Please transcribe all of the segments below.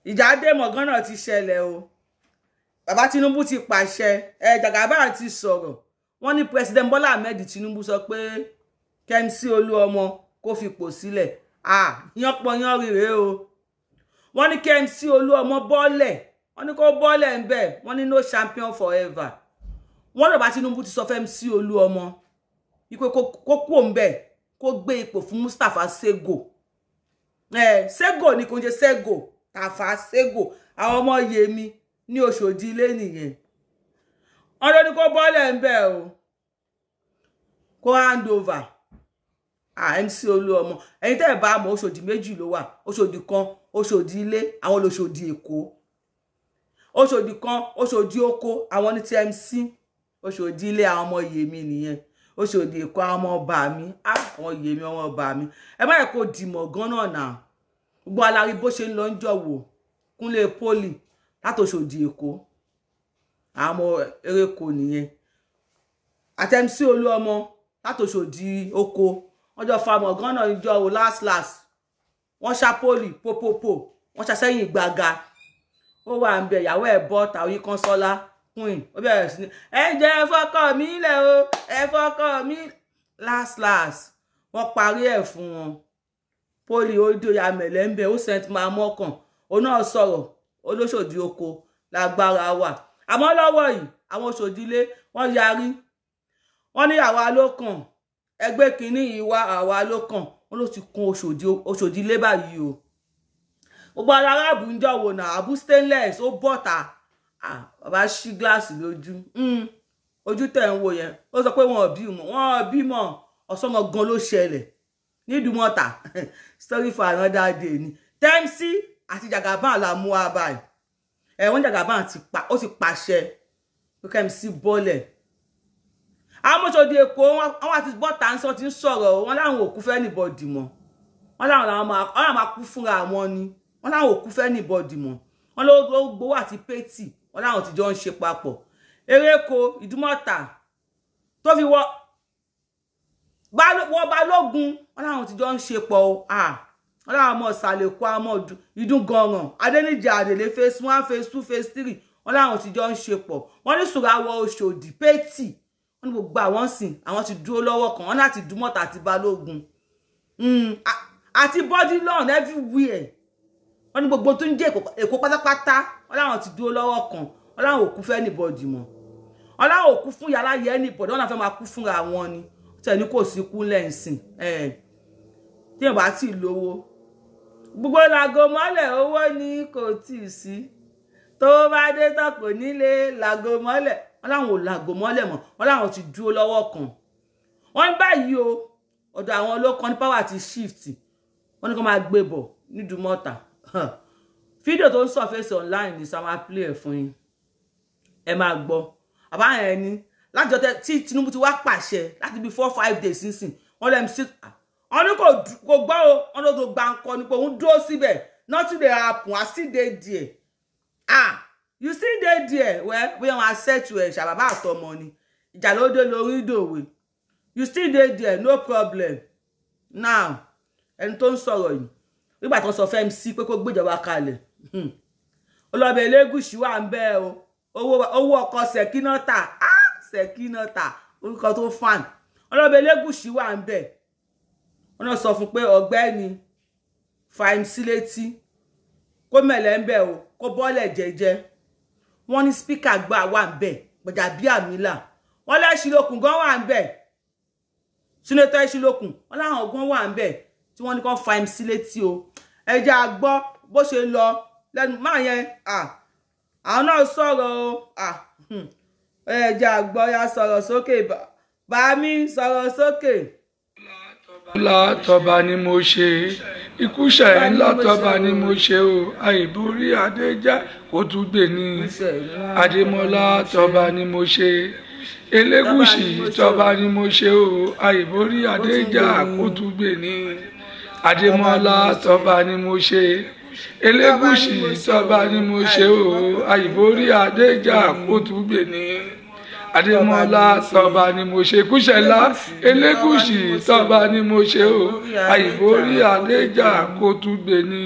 Ìjà dé mọ̀gán náà ti ṣẹlẹ̀ o. Bàbá Tinubu ti pàṣẹ, Jagaban ti sọ̀rọ̀. Wọ́n ní President Bola Ahmed Tinubu sọ pé MC Olúọmọ kó fipò sílẹ̀. Yánpọnyán rírè o. Wọ́n ní MC Olúọmọ bọ́lẹ̀. Wọ́n ní kó bọ́lẹ̀ ń bẹ̀. Wọ́n ní no champion forever. Wọ́n ní bàbá Tinubu ti sọ fún MC Olúọmọ wípé kó kúrò ń bẹ̀, kó gbé ipò fún Mustapha Sego. Sego ni kò ń ṣe Sego, Tafa Sego. Àwọn ọmọ Yèmí ní Òṣòdì ilé nìyẹn. Wọ́n ló ní kó bọ́lẹ̀ ń bẹ̀ o. Kó hand over. MC Olúọmọ. Ẹ̀yin tẹ́ ẹ̀ bá mọ̀, Òṣòdì méjì ló wà. Òṣòdì kan, Òṣòdì ilé, àwọn lòṣòdì Èkó. Òṣòdì kan, Òṣòdì oko, àwọn ní TMC. Òṣòdì ilé àwọn ọmọ Yèmí nìyẹn. Òṣòdì Èkó àwọn ọmọ ọba mi. Àwọn Yèmí ọmọ ọba mi. Ẹ má yẹ kó dìmọ̀ gan-an náà. Gbogbo alárí bó ṣe ń lọ ń jọ̀wọ́. Kúnlé Poli láti Òṣòdì Èkó. Àwọn ọmọ Eréko nìyẹn. Àti MC Olúọmọ láti Òṣòdì oko. Wọ́n jọ fa mọ̀gán náà jọ o last last. Wọ́n ṣá Poli pópópó. Wọ́n ṣá sẹ́yìn gbàgà. Ó wà ń bẹ ìyàwó ẹ̀ bọ́ tàwí Kọ́nsọ́lá queen. Ó bẹ̀rẹ̀ sí ní ẹ jẹ́ ẹ fọ́kọ mi lẹ̀ o, ẹ fọ́kọ mi. Last last. Wọ́n parí ẹ̀ fún wọn. Poli ó dóyà mẹ̀lẹ́ ń bẹ, ó sent máa mọ́kàn. Òun náà sọ̀rọ̀, olóṣòdì oko lágbára wà. Àmọ́ lọ́wọ́ yìí, àwọn Òṣòdì ilé wọ́n yarí. Wọ́n ní àwa ló kàn. Ẹgbẹ́ kìíní yìí wá àwa ló kàn. Wọ́n ló ti kún Òṣòdì ilé báyìí o. Gbogbo ara aráàbù ń jọ̀wọ́ náà, Abu Stainless ó bọ̀tà. Bàbá ṣí gíláàsì lójú. Ojú tẹ̀ ń wò yẹn. Ó sọ pé wọn ò bímọ. Wọn ò bímọ. Ọ̀sán gangan ló ṣẹlẹ̀. Nídùúmọ̀tà. Story for another day ni. TMC àti Jagaban la mú wa báyìí. Wọ́n Jagaban ó ti pàṣẹ pé MC bọ́lẹ̀. Àwọn Òṣòdì Èkó wọ́n àti bọ́tà ń sọ ti ń sọ̀rọ̀, wọ́n láwọn òkú fẹ́ anybody mọ́. Wọ́n láwọn máa kú fúnra wọn ni. Wọ́n láwọn òkú fẹ́ anybody mọ́. Wọ́n ló gbowó àti pétì, wọ́n láwọn ti jọ ń ṣe papọ̀. Eréko Ìdúmọ̀tà tó fi wọ Balógun, wọ́n láwọn ti jọ ń ṣe pọ̀ o. Wọ́n láwọn ọmọ Ìsàlẹ̀kọ, ọmọ Ìdúngànràn, Adéníjà Àdèlé phase 1, phase 2, phase 3, wọ́n láwọn ti jọ ń ṣe pọ̀. Wọ́n ní Sùràwọ̀ Òṣòdì pétì. Wọ́n ní gbogbo àwọn sìn, àwọn ti dúró lọ́wọ́ kan, wọ́n láti Ìdúmọ̀tà àti Balógun. Àti Bodilon everywhere. Wọ́n ní gbogbo tó ń jẹ́ Èkó pátápátá, wọ́n láwọn ti dúró lọ́wọ́ kan, wọ́n láwọn ò kú fẹ́ anybody mọ́. Wọ́n láwọn ò kú fún yàrá yẹ anybody, wọ́n náà fẹ́ máa kú fúnra wọn ni. Tẹ̀ ní kò sí kú lẹ́ǹsìn. Tí èèyàn bá ti lówó. Gbogbo làgò mọ́lẹ̀ owó ni kò tíì sí. Tó bá dé tán kò nílé làgò mọ́lẹ̀. Wọ́n láwọn ò làgò mọ́lẹ̀ mọ́, wọ́n láwọn ti dúró lọ́wọ́ kan. Wọ́n ní báyìí o, ọ̀dọ̀ àwọn olókan ní power ti shift. Wọ́n ní kó máa gbé bọ̀ nídùúmọ̀tà. Fídíò tó ń surface online ní sá máa play ẹ̀ fún yín. Ẹ máa gbọ́. Àbá yẹn ni láti ọjọ́ tí Tinubu ti wá pàṣẹ láti bí 4-5 days sínsìn. Wọ́n lẹ́nu sí. Wọ́n ní kò gbọ́ o, wọ́n ló tó gba nǹkan ni pé òun dúró síbẹ̀. Nothing dey happen, I still dey there. You still dey there. Well, bóyá wọn á settle ẹ̀ ṣàbàbà àtọmọ ni. Ìjà ló dé lórí ìdòwe. You still dey there, no problem. Now, ẹni tó ń sọ̀rọ̀ yìí, nígbà tó ń sọ fún MC pé kó gbéjọba kalẹ̀. Ọlọ́bẹ̀ Elégùṣì wà ń bẹ̀ o. Owó ọkọ̀ Sẹ̀kínátà. Sẹ̀kínátà, orúkọ tó fàn. Ọlọ́bẹ̀ Elégùṣì wà ń bẹ̀. Wọ́n náà sọ fún pé ọ̀gbẹ́ni fa MC létí. Kó mẹ̀lẹ́ ń bẹ̀ o, kó bọ́lẹ̀ jẹ́jẹ́. Wọ́n ní spíkà gbà wà ń bẹ̀, Gbajabiamila. Wọ́n lẹ́ṣinlókun gan wà ń bẹ̀. Senator Ẹṣinlókun, wọ́n láwọn gan wà ń bẹ̀ tí wọ́n ní kó fa MC létí o. Ẹ jẹ́ a gbọ́ bó ṣe lọ lẹ́nu máa yẹn. Àwọn náà sọ̀rọ̀ o. Ẹ jẹ́ a gbọ́, ya sọ̀rọ̀ sókè. Bàmí sọ̀rọ̀ sókè. Látọba ni mo ṣe, ikúṣẹ̀ ńlá tọba ni mo ṣe o, àìborí adé jẹ́ kó tún gbè ní. Adémọ́lá tọba ni mo ṣe, Elégùṣì tọba ni mo ṣe o, àìborí adé jẹ́ kó tún gbè ní. Adémọ́lá tọba ni mo ṣe, Elégùṣì tọba ni mo ṣe o, àìborí adé jẹ́ kó tún gbè ní. Adémọ́lá tọba ni mo ṣe, Kúṣẹ̀lá Elégùṣì tọba ni mo ṣe o, àìborí adéjà kó tún gbé ní.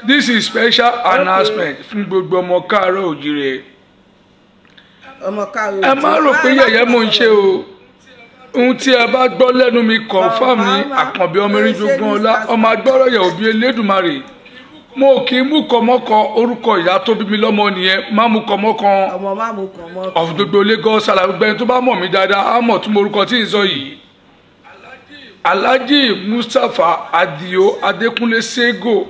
This is special announcement fún gbogbo ọmọ káàárọ̀ òjìrè. Ọmọ káàárọ̀. Ẹ má rò pé yẹ̀yẹ́ mò ń ṣe o. Ohun tí ẹ bá gbọ́ lẹ́nu mi confam ní Àkànbí ọmọ Erinjogun Ọlá, ọmọ agbọ́rọ̀ yẹ̀ òbí Elédùmarè. Mo kì í mú kọmọkọ, orúkọ ìyá tó bí mi lọ́mọ nìyẹn, má mú kọmọkọ. Ọmọ má mú kọmọkọ. Of gbogbo Lagos, gbogbo ẹni tó bá mọ̀ mí dáadáa á mọ̀ tún orúkọ tí ń sọ yìí. Alhaji Mustapha Adio Adekunle Sego,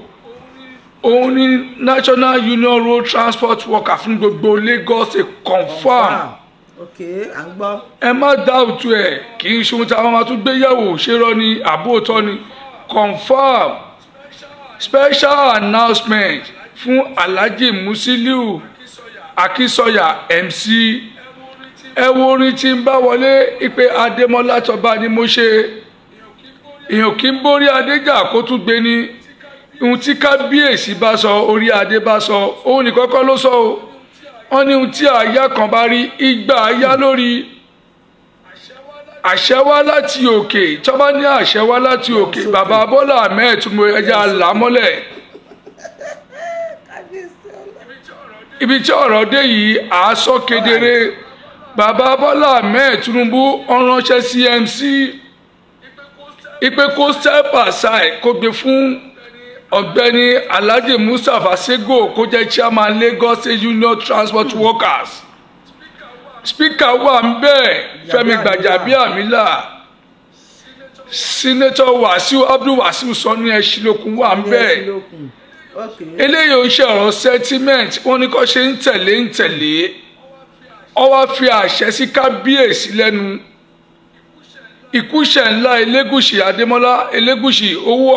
òun ní National Union Road Transport Worker fún gbogbo Lagos, a confam. Ok, à ń gbọ́. Ẹ má dáùtù ẹ, kì í ṣe ohun tí a máa tún gbé yẹ̀wò, ṣé rọ́ ni àbóòtọ́ ni. Confam. Special announcement fún Alhaji Musiliu Akinsanya MC. Ẹ wo orin tí ń bá wọlé ìpè Adémọ́lá Tọ́ba ni mo ṣe. Èèyàn kì í borí adéjà kó tún gbé ní. Ohun tí kábíyèsí bá sọ, orí adé bá sọ, òun ní kọ́kọ́ ló sọ o. Wọ́n ní ohun tí àyà kan bá rí, igba àyà lórí. Àṣẹ wá láti òkè, tọ́ba ní àṣẹ wá láti òkè, bàbá Bọ́lá Ahmed Tinubu ẹja làmọ́lẹ̀. Ibi tí ọ̀rọ̀ dé yìí, à á sọ kedere. Bàbá Bọ́lá Ahmed Tinubu ó ránṣẹ́ sí MC ipe kó step aside, kó gbé fún ọ̀gbẹ́ni Alhaji Mustapha Sego kó jẹ́ chairman Lagos State Union Transport Workers. Speaker wà ń bẹ́ẹ̀, Fẹ́mi Gbàjàbíàmílà. Senator Wasiu Abdul Wasiu Sani Ẹ̀ṣinlókun wà ń bẹ́ẹ̀. Eléyìí ò ń ṣe ọ̀rọ̀ sentiment, wọ́n ní kó ṣe ń tẹ̀lé ń tẹ̀lé. Ó wá fi àṣẹ sí kábíyèsí lẹ́nu. Ìkúṣẹ̀ ńlá Elégùṣì Adémọ́lá Elégùṣì, owó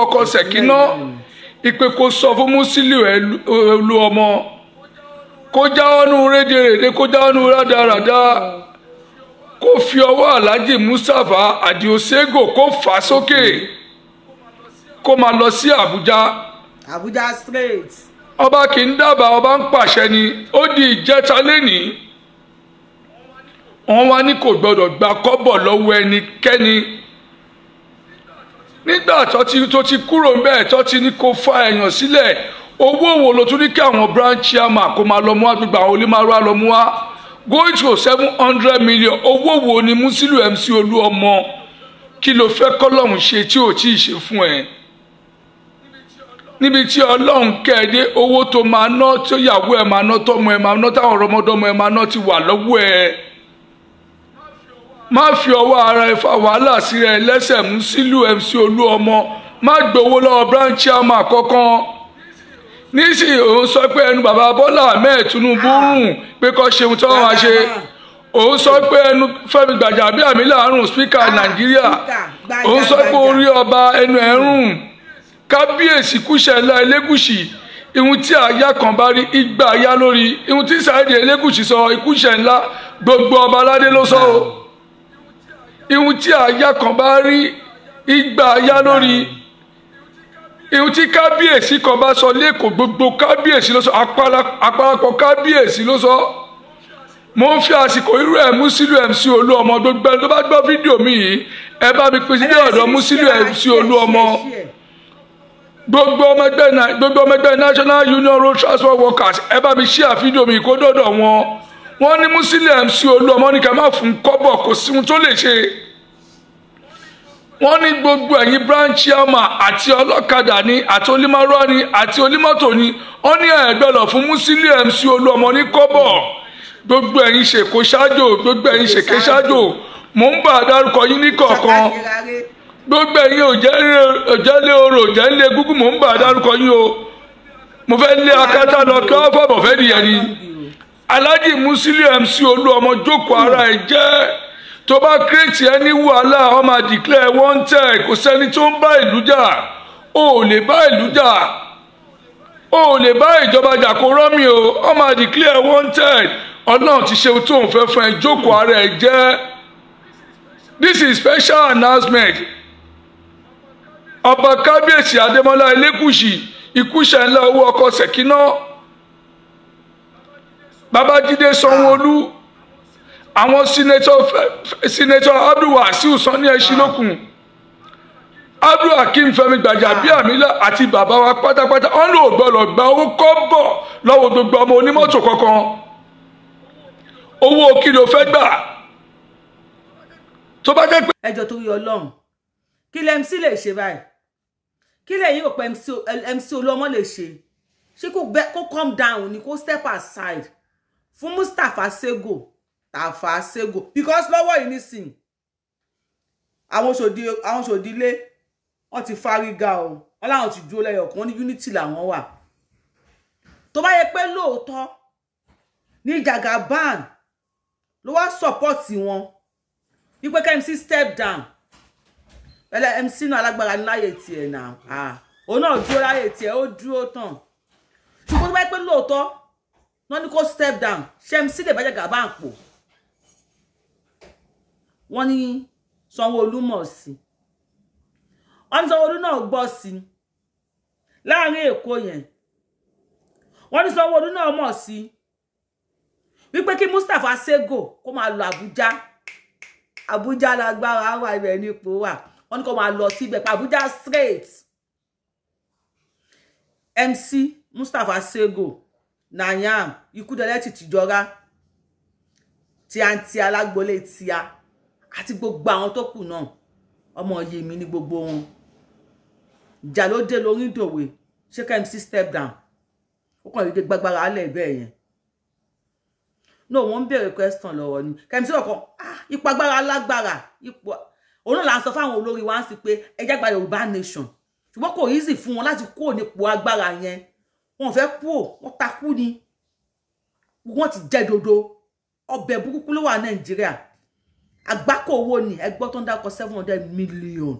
ọkọ Ṣẹ̀kínà, ìpè kò sọ fún Musiliu Olúọmọ kó jáwọ́nú rédèrèdè, kó jáwọ́nú rádaràda, kó fi ọwọ́ Alhaji Mustapha Adio Sego kó fà á sókè, kó máa lọ sí Àbújá. Àbújá straight. Ọba kì í dábàá, ọba ń pàṣẹ ni. Ó di ìjẹta lénìí. Wọ́n wá ní kò gbọ́dọ̀ gba kọ́bọ̀ lọ́wọ́ ẹnikẹ́ni. Nígbà tó ti kúrò ńbẹ̀, tó ti ní kó fa èèyàn sílẹ̀, owó wo ló tún ní kí àwọn branch chairman kó máa lọ mú wá, gbogbo àwọn onímọ̀ọ́rọ́ lọ mú wá, going to 700 million. Owó wo ni Musiliu MC Olúọmọ, kí ló fẹ́ kọ́lọ́hún ṣe tí ò tí ì ṣe fún ẹ? Níbi tí Ọlọ́run kẹ́ẹ̀dé, owó tó máa ná, tó yàwó ẹ̀ máa ná, tọ́mọ ẹ̀ máa ná, táwọn ọmọdọ́mọ ẹ̀ máa ná ti wà lọ́wọ́ ẹ̀. Má fi ọwọ́ ara ẹ fa wàhálà sí rẹ lẹ́sẹ̀. Musiliu MC Olúọmọ, má gbowó lọ́wọ́ branch chairman kankan. Nísìnyí òun sọ pé ẹnu bàbá Bọ́lá Ahmed Tinubu rùn pé kó ṣe ohun tí wọ́n wá ṣe. Òun sọ pé ẹnu Fẹ́mi Gbàjàbíàmílà rùn, spíkà Nàìjíríà. Òun sọ pé orí ọba ẹnu ẹ̀ rùn. Kábíyèsí kúṣẹ̀ ńlá Elégùṣì, ihun tí àyà kan bá rí, igba àyà lórí. Ihun tí Saheed Elégùṣì sọ, ikúṣẹ̀ ńlá, gbogbo ọba aládé ló sọ o. Ihun tí àyà kan bá rí, igba àyà lórí. Ihun tí kábíyèsí kan bá sọ lẹ́kọ̀ọ́, gbogbo kábíyèsí ló sọ, àparapọ̀ kábíyèsí ló sọ. Mo ń fi àsìkò irú ẹ̀ Musiliu MC Olúọmọ, gbogbo ẹni tó bá gbọ́ fídíò mi yìí, ẹ bá mi pèsè dé ọ̀dọ̀ Musiliu MC Olúọmọ. Gbogbo ọmọ ẹgbẹ́ National Union Road Transport Workers, ẹ bá mi share fídíò mi kó dọ́dọ̀ wọn. Wọ́n ní Musiliu MC Olúọmọ ní ká má fún kọ́bọ̀, kò sí ohun tó lè ṣe. Wọ́n ní gbogbo ẹ̀yin branch chairman àti ọlọ́kadà ni, àti onímọ̀rọ̀ ni, àti onímọ́tò ni, wọ́n ní ẹ̀gbẹ́ lọ fún Musiliu MC Olúọmọ ní kọ́bọ̀. Gbogbo ẹ̀yin ṣèkó ṣáájò, gbogbo ẹ̀yin ṣèké ṣáájò, mò ń bá dárúkọ yín ní kọ̀ọ̀kan. Gbogbo ẹ̀yin òjẹ́lé orò, òjẹ́lé gúgú, mò ń bá dárúkọ yín o. Mo fẹ́ lé akátá lọ kí wọ́n fọ̀bọ̀ fẹ́ nìyẹn ni. Alhaji Musiliu MC Olúọmọ, jókòó ara ẹ̀ jẹ́. Tó bá kírètì ẹ ní wàhálà, wọ́n máa declare wanted. Kò sẹ́ni tó ń bá ìlú jà, o ò lè bá ìlú jà, o ò lè bá ìjọba jà, kó rọ́mì o, wọ́n máa declare wanted. Ọlọ́run ti ṣe ohun tó ń fẹ́ fún ẹ, jókòó ara ẹ jẹ́. This is special announcement. Ọba kábíyèsí Adémọ́lá Elégùṣì, ikúṣẹ̀ ńlá, owó ọkọ Ṣẹ̀kínà. Babájídé Sanwó-Olú, àwọn Senator Abdul Wasiu Sani Ẹ̀ṣinlókun, Abdulhakeem Fẹ́mi Gbajabiamila àti bàbá wa pátápátá wọn lò gbọ́dọ̀ gba owó kọ́bọ̀ lọ́wọ́ gbogbo ọmọ onímọ́tò kankan. Owó kí ló fẹ́ gbà tó bá jẹ́ pé. Ẹjọ́ torí Ọlọ́run, kí lẹ MC lè ṣe báyìí? Kí lẹ́yìn rò pé MC Olúọmọ lè ṣe? Ṣé kó calm down ni, kó step aside fún Mustapha Sego, Tafa Sego? Because lọ́wọ́ yìí nísìn, àwọn Òṣòdì ilé wọ́n ti fárígá o, wọ́n láwọn ti dúró lẹ́yọ̀ kan, ní unity làwọn wà. Tó bá yẹ pé lóòótọ́ ní Jagaban ló wá support wọn wípé kí MC step down, pẹ̀lẹ́ MC náà alágbára ní láyè tiẹ̀ náà, òun náà dúró láyè tiẹ̀, ó dúró tán. Ṣùgbọ́n tó bá yẹ pé lóòótọ́ wọ́n ní kó step down, ṣé MC lè bá Jagaban pò? Wọ́n ní Sanwó-Olú mọ̀ sí, wọ́n ní Sanwó-Olú náà gbọ́ sí láàrin Èkó yẹn. Wọ́n ní Sanwó-Olú náà mọ̀ sí wípé kí Mustapha Sego kó máa lọ Àbújá. Àbújá lágbára wà, ibẹ̀ nípò wà. Wọ́n ní kó máa lọ síbẹ̀ pa Àbújá straight. MC Mustapha Sego, Nanyam, Ikúdẹ̀lẹ́tì tìjọra tíántí alágbolé tíá àti gbogbo àwọn tó kù náà, ọmọ yìí mi ní gbogbo wọn. Ìjà ló dé lórí ìdòwe. Ṣé ká MC step down? Ó kàn dédé gbàgbára alẹ́ bẹ́ẹ̀ yẹn. No, wọ́n ń béèrè question lọ́wọ́ ni kẹ́mi ọkàn ipò agbára alágbára ipò òun náà là ń sọ fáwọn olórí wa ń sì pé ẹjẹ́ gba Yorùbá nation, ṣùgbọ́n kò easy fún wọn láti kúrò nípò agbára yẹn. Wọn fẹ́ kúrò, wọ́n takú ni, wọ́n ti jẹ́ dodo. Ọbẹ̀ burúkú ló wà Nàìjíríà. Àgbákò owó ni ẹgbọ́ tó ń dákọ̀ 700 million,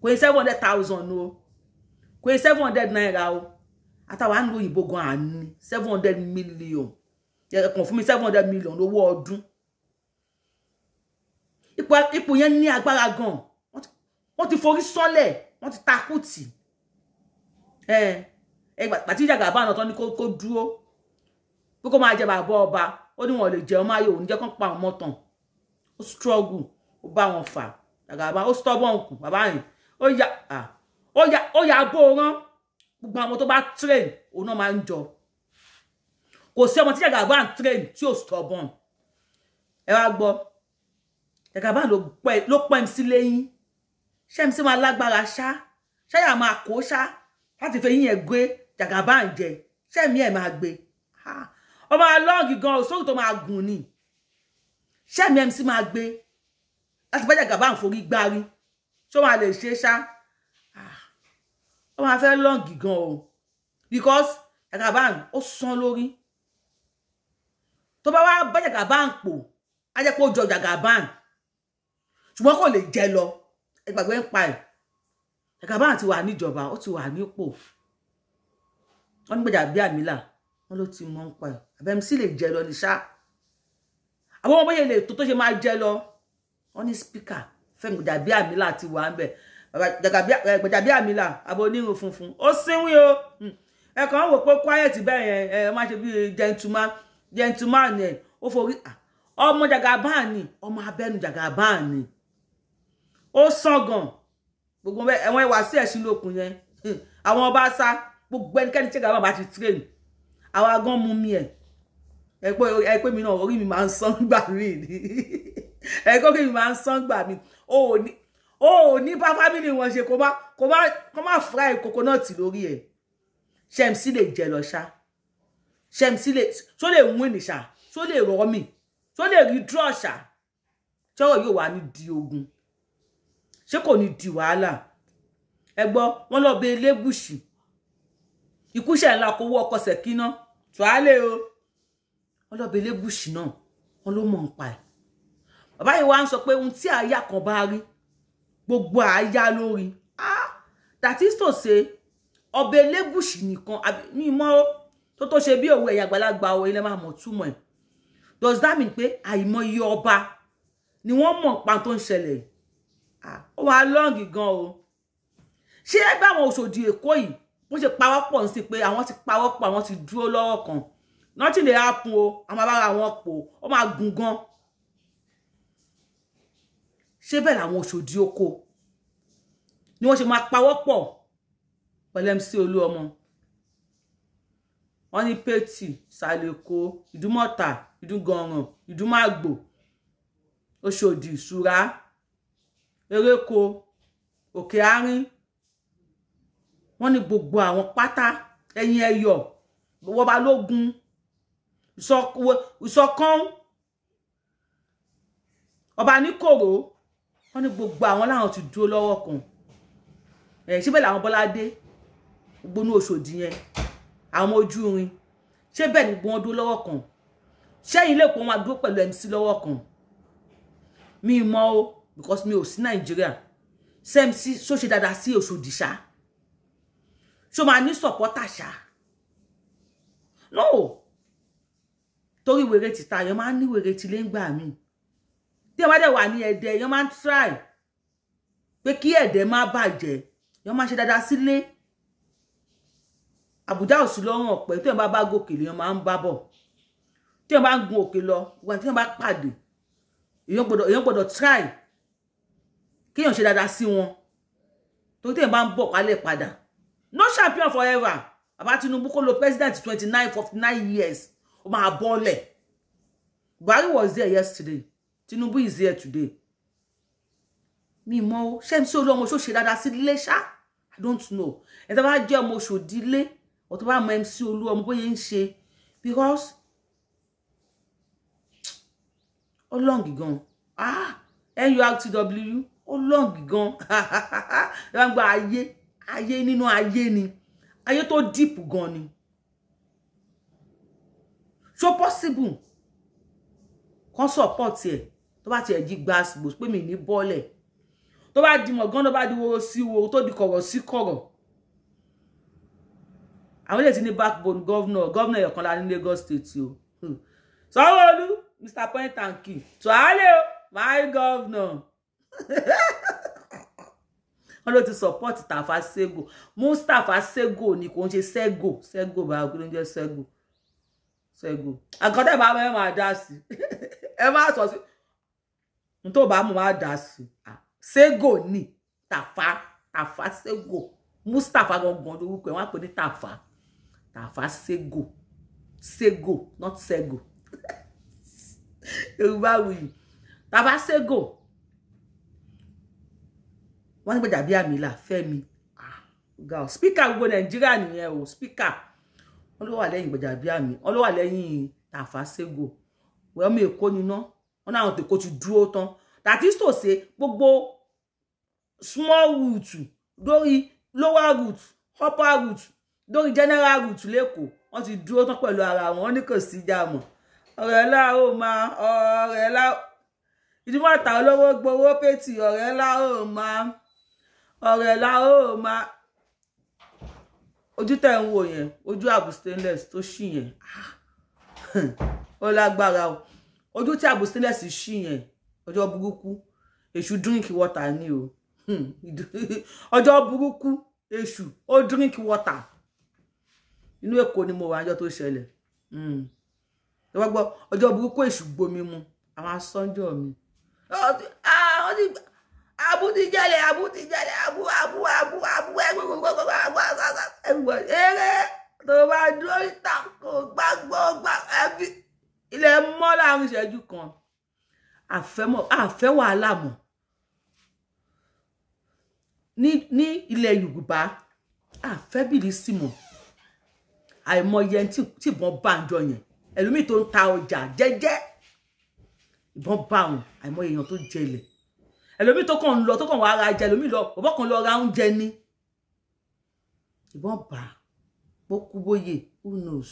kò yẹ 700,000 o, kò yẹ 700 naira o. Àtàwọn à ń lo òyìnbó gan àní 700 million. Kàn fún mi 700 million lówó ọdún. Ipò yẹn ní agbára gan. Wọ́n ti forí sánlẹ̀, wọ́n ti takú tì. Pàtí Jagaban náà tán ní kó dúró pé kó máa jẹ bàbá ọba, ó ní wọn lè jẹ ọmọ ayé òun jẹ́ kán pa àwọn mọ́tàn. Ó struggle, ó bá wọn fà. Jagaban ó stubborn kù bàbá yẹn, ó yà bó rán gbogbo àwọn tó bá train òun náà máa ń jọ. Kò sí ọmọ tí Jagaban train tí ò stubborn. Ẹ wá gbọ́, Jagaban ló pẹ́ MC lẹ́yìn. Ṣé MC máa lágbára ṣá? Ṣáyà máa kó ṣá láti fẹ́ yín ẹ̀ gbé Jagaban jẹ? Ṣé mi ẹ̀ máa gbé? Ọmọ alọ́ọ̀gì gan òṣòro tó máa gùn ni. Ṣé mi MC máa gbé láti bá Jagaban forí gbárí? Ṣé wọ́n lè ṣe ṣá? Ó máa fẹ́ lọ́ọ̀gì gan o, because Jagaban ó sán lórí. Tó bá wá bá Jagaban pò, á jẹ́ pé ó jọ Jagaban, ṣùgbọ́n kò lè jẹ lọ. Ẹ gbàgbé ń pa ẹ̀. Jagaban ti wà níjọba, ó ti wà nípò. Wọ́n ní Gbajabiamila wọ́n ló ti mọ̀ ń pa ẹ̀. Àbẹ̀ MC lè jẹ lọ ní ṣá? Àwọn ọmọ bóyá lè tó tó ṣe máa jẹ lọ. Wọ́n ní speaker Fẹ́mi Gbajabiamila ti wà ń bẹ̀. Gbajabiamila abo onírun funfun ó sínwín o. Ẹ kàn ń wò pé quiet bẹ́ẹ̀ yẹn, ẹ má ṣe bí gentleman gentleman ẹ̀ ó forí ọmọ Jagaban ni, ọmọ abẹ́nu Jagaban ni, ó sàn gan. Gbogbo ẹ̀wọ̀n ẹwà sí ẹ̀sìn lókun yẹn, àwọn ọba sá gbogbo ẹnikẹ́ni tí Jagaban bá ti train, àwa gan mú mi ẹ̀ ẹ pé mi náà orí mi máa ń sán gbà mí ni, ẹ kó kí mi máa ń sán gbà mí. Ó ní bá fámìlì wọn ṣe kó má fry coconut lórí ẹ̀. Ṣé MC lè jẹ lọ ṣá? Ṣé MC lè ṣó lè win ṣá? Ṣó lè rọ mí? Ṣó lè rí draw ṣá? Ṣọ́rọ̀ yóò wá ní di ogun? Ṣé kò ní di wàhálà? Ẹ gbọ́, wọ́n lọ bẹ Elégùṣì. Ikúṣẹ̀ ńlá kó wọ́ ọkọ̀ Ṣẹ̀kínà tùhálẹ̀ o. Wọ́n lọ bẹ Elégùṣì náà, wọ́n ló mọ̀ ń pa ẹ̀. Bàbá yìí wá ń sọ pé ohun tí àyà kan bá rí, gbogbo àyà lórí. That is to say, ọbẹ̀ Elégùṣì nìkan ní mọ́ tó ṣe bí òwe ẹ̀yà àgbàlagbà o, ilẹ̀ máa mọ̀ túmọ̀ ẹ̀. Does that mean pé àìmọye ọba ni wọ́n mọ̀ pa tó ń ṣẹlẹ̀? Ó wà lọ́ọ̀gì gan o. Ṣé ẹ bá àwọn Òṣòdì Èkó yìí bó ṣe pawọ́pọ̀ ń sí pé àwọn ti pawọ́pọ̀, àwọn ti dúró lọ́wọ́ kan, nothing dey happen o, àwọn abára wọn pò ó máa gùn gan. Ṣé bẹ́ẹ̀ làwọn Òṣòdì oko Ni wọ́n ṣe máa pawọ́pọ̀ pẹ̀lú MC Olúọmọ. Wọ́n ní Pétì, Sàlẹ̀kó, Ìdúmọ̀tà, Ìdúgànràn, Ìdúmàgbò, Òṣòdì, Ìṣúra, Eréko, Òkè Àárín. Wọ́n ní gbogbo àwọn pátá, ẹ̀yìn ẹ̀yọ̀, Wọ́balógun, Ìsọ̀kan, Ọba Níkòró. Wọ́n ní gbogbo àwọn láwọn ti dúró lọ́wọ́ kan. Ẹ̀ síbẹ̀ làwọn Bọ́ládé, gbogbo ní Òṣòdì yẹn, àwọn ojú irin, ṣé bẹ́ẹ̀ ni gbogbo wọn dúró lọ́wọ́ kan? Ṣẹ́yìn lè pọ́n wọn dúró pẹ̀lú MC lọ́wọ́ kan? Mi mọ̀ o, because mi ò sí Nàìjíríà. Ṣé MC ṣó ṣe dáadáa sí Òṣòdì ṣá? Ṣó máa ní supporter ṣá? No. Torí wèrè tìta, èèyàn máa ń ní wèrè tí lé ń gbà mí. Tí ẹ bá dẹ̀ wà ní Ẹdẹ, èèyàn máa ń try pé kí Ẹdẹ má bàjẹ́, èèyàn máa ṣe dáadáa sílé. Àbújá ò sí lọ́rùn ọ̀pẹ, tí ẹ bá bá gòkè lèèyàn máa ń bá bọ̀. Tí ẹ bá ń gun òkè lọ, wọ́n tí ẹ bá pàdé, èèyàn gbọ́dọ̀ try kéèyàn ṣe dáadáa sí wọn. Torí tí ẹ bá ń bọ̀ kálẹ̀ padà. No champion forever. Bàbá Tinubu kó lo president 29, 49 years. Ó máa bọ́lẹ̀. Buhari was there yesterday. Tinubu is here today. Mi mọ̀ o, ṣé MC Olúọmọ ṣó ṣe dáadáa sí ilé ṣá? I don't know. Ẹ tó bá jẹ́ ọmọ Òṣòdì ilé, ó tó bá mọ MC Olúọmọ bóyá ń ṣe, because ó long gan. Ah, NURTW ó long gan. Ẹ bá ń gba ayé, ayé nínú ayé ni. Ayé tó deep gan ni. So possible kan support ẹ tó bá tiẹ̀ jí gbàsgbò pé mi ní bọ́lẹ̀. Tó bá di mọ̀gán, tó bá di woro sí woro, tó di kọ̀rọ̀ sí kọ̀rọ̀. Àwọn ilé ti ní backbone governor, governor ẹ̀yọ̀kan la ní Lagos State o. Sanwó-Olú, Mr. Point and Kill, Tuale o, my governor. Wọ́n ló ti support Tafa Sego. Mustapha Sego ni, kò ń ṣe Sego. Sego bá kí ló ń jẹ́ Sego. Sego. Àkọ́tẹ́ bá mọ́ ẹ máa dá sí. Ẹ má sọ sí. N tó bá mọ̀ máa dá sí. Sego ni Tafa, Tafa Sego. Mustapha gangan lórúkọ ẹ̀, wọ́n á pè ní Tafa. Tafa Sego. Sego, not Sego. Yorùbá wuyì. Tafa Sego. Wọ́n ní Gbajabiamila, Fẹ́mi. Ah, speaker gbogbo Nàìjíríà nìyẹn o, speaker. Wọ́n ló wà lẹ́yìn Gbajabiamila, wọ́n ló wà lẹ́yìn Tafa Sego. Wọ́n mú Èkó níná, wọ́n náà tèkó ti dúró tán. That is to say, gbogbo small route lórí lower route, upper route, lórí general route lẹ́kọ̀ọ́, wọ́n ti dúró tán pẹ̀lú ara wọn, wọ́n ní kò sí ìjà mọ́. Ọ̀rẹ́ lá ó máa, ọ̀rẹ́ lá. Ìdúmọ̀tà olówó gbowó pétì, ọ̀rẹ́ lá ó máa, ọ̀rẹ́ lá ó máa. Ojú tẹ̀ ń wò yẹn, ojú àbù stainless tó ṣì yẹn, ó lágbára o. Ojú tí àbù stainless ṣì yẹn, ọjọ́ burúkú, èṣù drink water ni o. Ọjọ́ burúkú, èṣù ó drink water. Inú Èkó ni mo wà ọjọ́ tó ṣẹlẹ̀. Ẹ wá gbọ́, ọjọ́ burúkú èṣù gbomi mu, àwọn asọ́njọ́ mi. Abu ti jẹ́lẹ̀, abu ti jẹ́lẹ̀, abu, abu, abu, abu, ẹgbẹ́ eré tó bá dúró ìtàkùn gbàgbọ́ gbà ẹbí. Ilẹ̀ mọ́ láàrin ìṣẹ́jú kan. Àfẹ́ wàhálà mọ̀. Ní ilẹ̀ Yorùbá, àfẹ́ bìlísì mọ̀. Àìmọye ẹni tí ìbọn bá ń jọ yẹn. Ẹlòmíì tó ń ta ọjà jẹ́jẹ́. Ìbọn bá wọn, àìmọye èèyàn tó jẹlẹ̀. Ẹlòmíì tó kàn ń lọ, tó kàn wá ra jẹ, ẹlòmíì lọ, bọ̀bọ́ kan lọ ra oúnjẹ ni. Ìbọn bá, bó kú bóyè, who knows?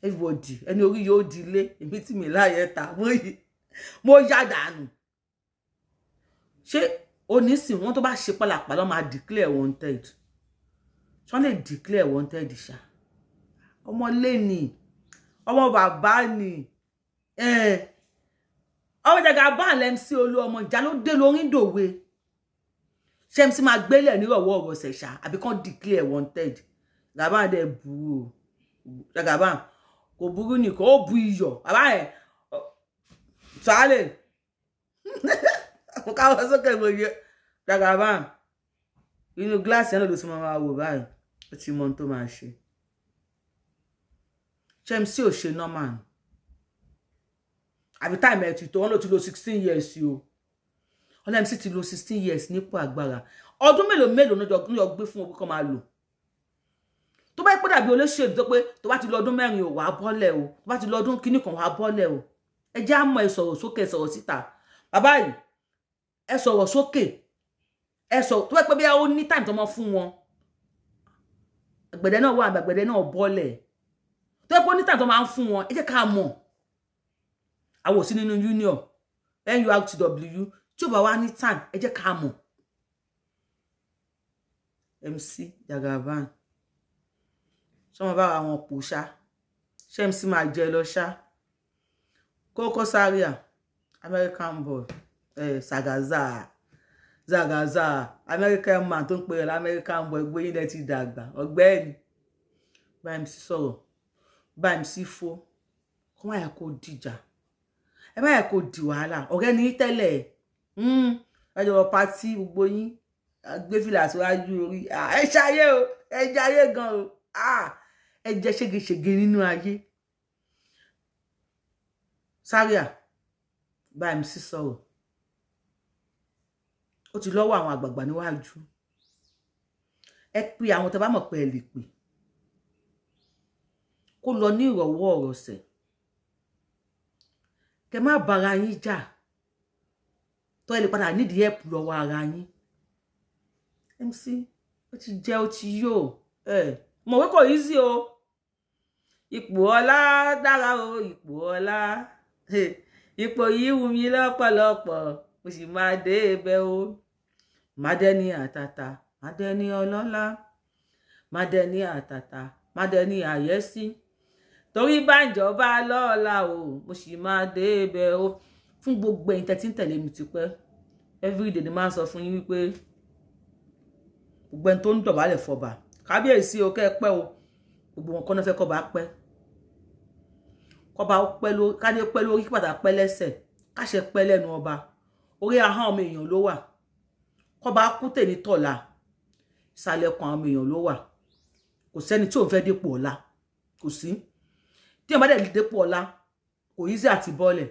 Everybody, ẹni orí yóò di ilé, èmi tí mi láyé ta, mo yá dànù. Ṣé onísìn wọn tó bá ṣe pálapàla máa declare wanted? Ṣé wọ́n lè declare wanted ṣá? Ọmọ lé ni, ọmọ bàbá ni, ọmọ Jagaban MC Olúọmọ, ìjà ló dé lórí dòwe. Ṣé MC máa gbélé nírọ̀wọ́ ọ̀rọ̀ ṣẹ̀ṣà àbí kàn declare wanted? Jagaban dẹ̀ burú o. Jagaban kò burú nìkan, ó bu iyọ̀. Bàbá yẹn, sàálẹ̀. Mo káwọ́ sókè mo yẹ. Jagaban. Inú gíláàsì yẹn ló ti máa wò báyìí, ó ti mọ ohun tó máa ṣe. Ṣé MC ò ṣe normal ni? Àbí time ẹ̀ ti tó? Wọ́n ló ti lo 16 years o. Wọ́n MC ti lo 16 years nípò agbára. Ọdún mélòó mélòó ní jọ gbé fún ogun kan máa lò. Tó bá pẹ́ dàbí olóṣèlú tó pé tó bá ti lọ ọdún 4 o, wàá bọ́lẹ̀ o. Tó bá ti lọ ọdún kíní kan, wàá bọ́lẹ̀ o. Ẹ jẹ́ á mọ̀, ẹ sọ̀rọ̀ sókè, ẹ sọ̀rọ̀ síta. Bàbá yìí, ẹ sọ̀rọ̀ sókè. Ẹ sọ̀rọ̀ tó bá pẹ́ bí ó ní time tó mọ́ fún wọn. Àgbẹ̀dẹ náà wà, àgbẹ̀dẹ náà bọ́lẹ̀. Tó bá pẹ́ ó ní time tó máa ń fún wọn, ẹ jẹ́ ká mọ̀. Àwọn ò sí nínú union NURTW. Tí ó bá wá ní time, ẹ jẹ́ ká mọ̀. MC Jagaban, ṣé wọn bá àwọn pò ṣá? Ṣé MC máa jẹ lọ ṣá? Koko Zaria, American boy, Zagaza, Zagaza, American man tó ń pè é American boy, gbé yín lẹ ti dàgbà. Ọ̀gbẹ́ni, bá MC sọ̀rọ̀, bá MC fó, kó má yẹ kó dìjà, ẹ má yẹ kó di wàhálà. Ọ̀rẹ́ ní tẹ́lẹ̀, ẹ jọ party, gbogbo yín gbé fìlà síwájú orí, ẹ ṣayé o, ẹ jayé gan o, ẹ jẹ ṣégeṣége nínú ayé. Zaria, bá MC sọ̀rọ̀, ó ti lọ́wọ́ àwọn àgbààgbà níwájú. Ẹ pe àwọn tẹ́ bá mọ̀ pé ẹ lè pè, kó lọ ní ìrọ̀wọ́ ọ̀rọ̀sẹ̀, kẹ má bára yín jà, tó ẹ lè padà nídìí ẹ̀pù lọ́wọ́ ara yín. MC ó ti jẹ́, ó ti yó. Ẹ mọ̀ pé kò easy o. Ipò ọlá dára o, ipò ọlá, ipò yìí wù mí lọ́pọ̀lọpọ̀, mo sì máa dé ibẹ̀ o. Má dẹ́ni àtàtà, má dẹ́ni ọlọ́lá, má dẹ́ni àtàtà, má dẹ́ni àyẹ́sí, torí báńjọba lọ́la o, mo sì máa dé ibẹ̀ o. Fún gbogbo ẹ̀yin tẹ́ tí ń tẹ̀lé mi tipẹ́, everyday ni máa ń sọ fún yín wípé gbogbo ẹni tó ń dọ̀bálẹ̀ fọba kábíyèsí o, kẹ́ ẹ pẹ́ o, gbogbo wọn kọ́ náà fẹ́ kọ́ba pẹ́. Kọ́ba pẹ́ lórí, kádé pẹ́ lórí, kí bàtà pẹ́ lẹ́sẹ̀, káṣẹ pẹ́ lẹ́nu ọba, orí ahọ́n ọmọ èèyàn ló wà. Kọ́ba kú tèmi tọ̀la, ìsàlẹ̀ ọkàn ọmọ èèyàn ló wà. Kò sẹ́ni tí òun fẹ́ dépò ọ̀la, kò sí. Tí èèyàn bá dẹ̀ dépò ọ̀la, kò easy àti bọ́ọ̀lẹ̀.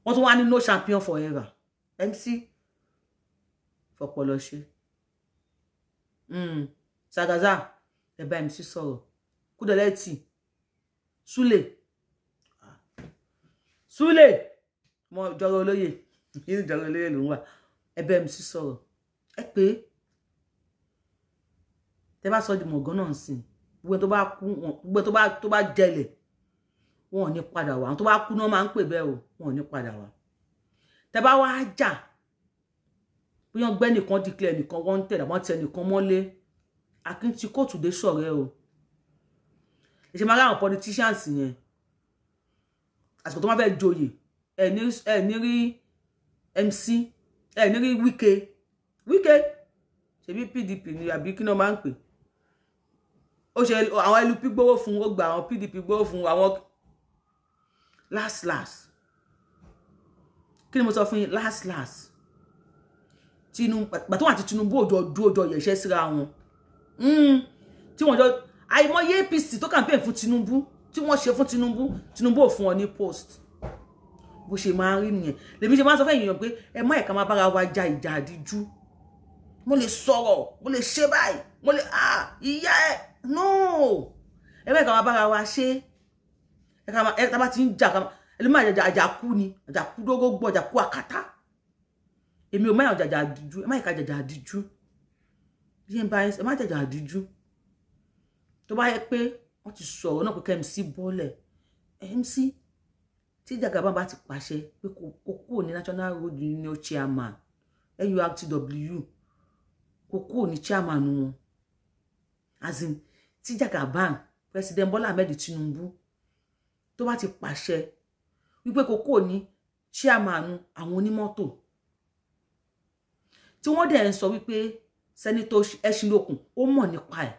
Wọ́n tún wá ní no champion forever. MC fọpọlọ ṣe. Zagaza, ẹ bá MC sọ̀rọ̀. Kúdẹ̀lẹ́tì, Súlè, Súlè mọ ìjọra olóyè, inú ìjọra olóyè ló ń wà. Ẹ bá MC sọ̀rọ̀, ẹ pé tẹ bá sọ di mọ̀gán náà sìn, gbogbo tó bá kú, gbogbo tó bá jẹlẹ̀, wọn ò ní padà wá. Àwọn tó bá kú náà máa ń pè bẹ́ẹ̀ o, wọn ò ní padà wá. Tẹ bá wá jà, bóyá gbẹ́ nìkan declare nìkan wanted, àwọn tẹ nìkan mọ́lé, akin ti kóòtù dé sọ̀rẹ́ o. Ẹ ṣe máa rí àwọn politicians yẹn, àsìkò tó máa fẹ́ joyè, ẹ ní rí MC, ẹ ní rí Wike. Wike ṣebí PDP ni àbí kí náà máa ń pè ó ṣe? Àwọn LP gbówó fún, ó gba àwọn PDP gbówó fún àwọn. Last last, kí ni mo sọ fún yín? Last last, Tinubu pàtó àti Tinubu òjò dúró òjò yẹ̀ṣẹ́ síra wọn, tí wọ́n jọ àìmọye APC tó campaign fún Tinubu, tí wọ́n ṣe fún Tinubu, Tinubu ò fún wọn ní post. Bó ṣe máa ń rí nìyẹn. Lèmi ṣe máa ń sọ fún èèyàn pé ẹ má ẹ̀ka máa bára wa ja ìjà àdíjú. Mo lè sọ̀rọ̀, mo lè ṣe báyìí, mo lè ah ìyá ẹ, no, ẹ má ẹ̀ka máa bára wa ṣe. Ẹ ká máa ẹ tá bá ti ń jà, ká ẹlòmíì máa jàjà àjàkú ni, àjàkú dógógbó, àjàkú àkàtà. Èmi ò má yàn jàjà àdíjú. Ẹ má ẹ̀ka jàjà àdíjú bí ẹ ń bá ẹ má jàjà àdíjú. Tó bá yẹ pé wọ́n ti sọ̀rọ̀ náà pé kẹ́ MC bọ́lẹ̀, MC tí Jagaban bá ti pàṣẹ pé kó kúrò ní National Road Union chairman, NURTW, kó kúrò ní chairman wọn, as in tí Jagaban, President Bola Ahmed Tinubu, tó bá ti pàṣẹ wípé kó kúrò ní chairman àwọn onímọ́tò, tí wọ́n dẹ̀ ń sọ wípé Senator Ẹṣinlókun ó mọ̀ nípa ẹ̀,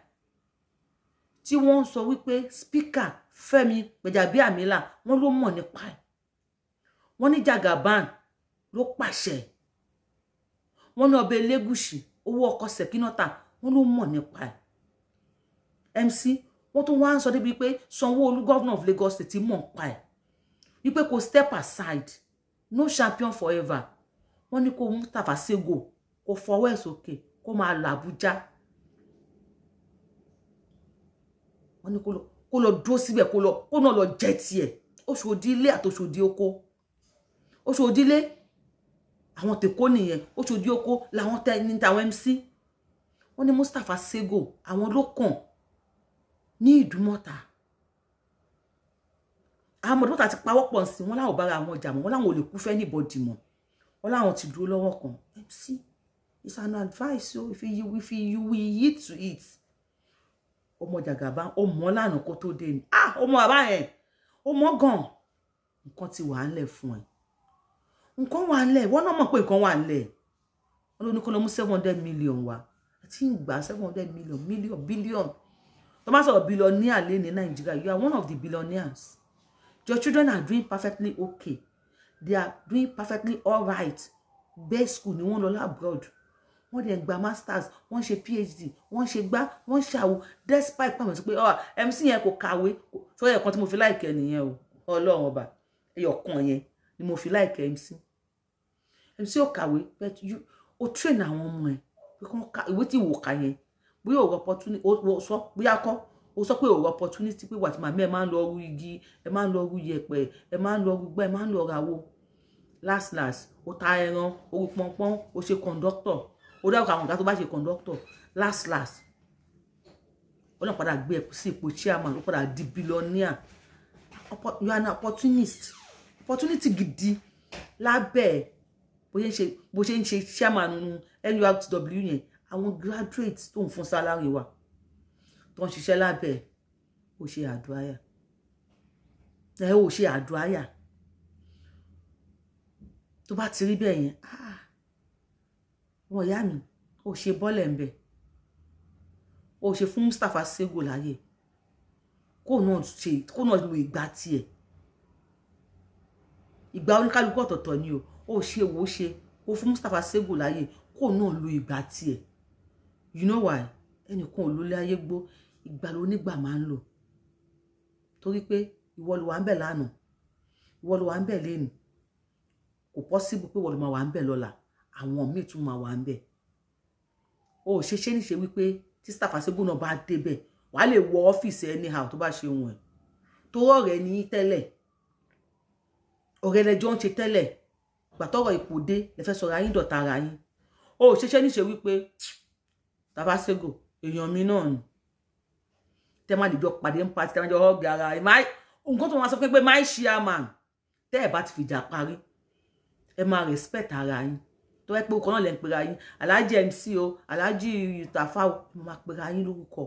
tí wọ́n ń sọ wípé Speaker Fẹ́mi Gbàjàbíàmílà wọ́n ló mọ̀ nípa ẹ̀, wọ́n ní Jagaban ló pàṣẹ, wọ́n ní ọba Elégùṣì Owó ọkọ Sekinata, wọ́n ló mọ̀ nípa ẹ̀. MC, wọ́n tún wá ń sọ débi pé Sanwó-Olú, governor of Lagos State, mọ̀ nípa ẹ̀, wípé kò step aside, no champion forever. Wọ́n ní kó Mustapha Sego kó fọwọ́ ẹ̀ sókè, kó máa lọ Àbújá. Wọ́n ní kó lọ dúró síbẹ̀, kó lọ kó náà lọ jẹ́ tiẹ̀. Oṣòdì ilé àtòṣòdì oko, Oṣòdì ilé àwọn tèkó nìyẹn, Oṣòdì oko làwọn tẹ ní tàwọn MC. Wọ́n ní Mustapha Sego àwọn ló kàn ní Ìdúmọ̀tà. Àwọn Ìdúmọ̀tà ti pawọ́pọ̀ sí wọn, láwọn bára àwọn jà mọ́ wọn, láwọn ò lè kú fẹ́ níbọ̀dì mọ́ wọn, láwọn ti dúró lọ́wọ́ kan. MC, it's an advice o, if you will eat to it. Ọmọ Jàgàbá, ó mọ̀ lánàá kó tó dé ni. Ah, ọmọ bàbá yẹn, ó mọ̀ gan. Nǹkan ti wà ńlẹ̀ fún ẹ, nǹkan wà ńlẹ̀. Wọ́n náà mọ̀ pé nǹkan wà ńlẹ̀. Wọ́n ló ní kó lọ mú 700 million wá àti ń gbà 700 million, million, billion. Tó bá sọ̀rọ̀ billionaire lé ní Nàìjíríà, you are one of the billionaires. Your children are doing perfectly okay, they are doing perfectly alright. Best school ni wọ́n lọ l'abroad, wọ́n dẹ̀ gba masters, wọ́n ṣe PhD, wọ́n ṣe gbá, wọ́n ṣàwò, despite pàmò sí pé ọ MC yẹn kò kàwé. Sọ yẹ kan tí mo fi like ẹ nìyẹn o. Ọlọ́run ọba, ẹyọ kan yẹn ni mo fi like MC. MC ò kàwé, but you o train àwọn ọmọ ẹ pé kán ka ìwé tí ìwò kà yẹn. Bóyá o opportunity, o sọ bóyá kọ́ o sọ pé o opportunity pé wà tí màmá ẹ máa ń lọ ru igi, ẹ máa ń lọ ru yẹ̀pẹ̀, ẹ máa ń lọ ru gbá, ẹ máa ń lọ ra wo. Last last, o ta ẹran, o ru pọnpọ́n, o ṣe conductor, o dárúkọ àwọn ọ̀gá tó bá ṣe conductor. Last last, ó náà padà gbé ẹ sí ipò chairman, ó padà di billionaire. You are an opportunist, opportunity gidi lábẹ́ ẹ̀. Bó ṣe ń ṣe chairman nínú NURTW yẹn, àwọn graduates tó ń fún salary wa tó ń ṣiṣẹ́ lábẹ́ ẹ̀, ó ṣe àdúráyà ẹ, ó ṣe àdúráyà. Tó bá ti rí bẹ́ẹ̀ yẹn, ah, wọn ìyá mi, ó ṣe bọ́lẹ̀ ń bẹ̀, ó ṣe fún Mustapha Sego láyè kó náà ṣe, kó náà lo ìgbà tiẹ̀. Ìgbà oníkálukú ọ̀tọ̀ọ̀tọ̀ ni o. Ó ṣe wò ó ṣe ó fún Mustapha Sego láyè kó náà lo ìgbà tiẹ̀. You know why? Ẹnìkan ò lólé ayé gbó, ìgbà ló nígbà máa ń lò, torí pé ìwọ ló wà ń bẹ̀ lánàá, ìwọ ló wà ń bẹ̀ lẹ́nu. Kò possible pé ìwọ ló máa wà ń bẹ̀ lọ́la, àwọn míì tún máa wà ń bẹ̀. Ó ṣe ṣe níṣe wípé tí Mustapha Sego náà bá débẹ̀, wàá lè wọ ọ́fíìsì anyhow tó bá ṣe wọn ẹ̀ tó rọ̀rẹ́ ní tẹ́lẹ̀. Ọ̀rẹ́ lẹjọ́ ń ṣe tẹ́lẹ̀, gbàtọ́rọ̀ ipò dé lẹ fẹ́ sọ̀rọ̀ ayín dọ̀tá ara yín. Ó ṣe ṣe níṣe wípé Tafa Sego èèyàn mi náà ni, tẹ́ má lè jọ pàdé ń pàtí, tẹ́ má jọ hug ara ẹ̀. Nǹkan tó máa sọ pé my chairman, tẹ́ ẹ̀ bá ti fìjà parí, ẹ máa respect ara yín. Tó wẹ́ pé orúkọ náà lẹ́ ń pera yín, Alhaji MC o, Alhaji Tafa o, ẹ máa pera yín lórúkọ,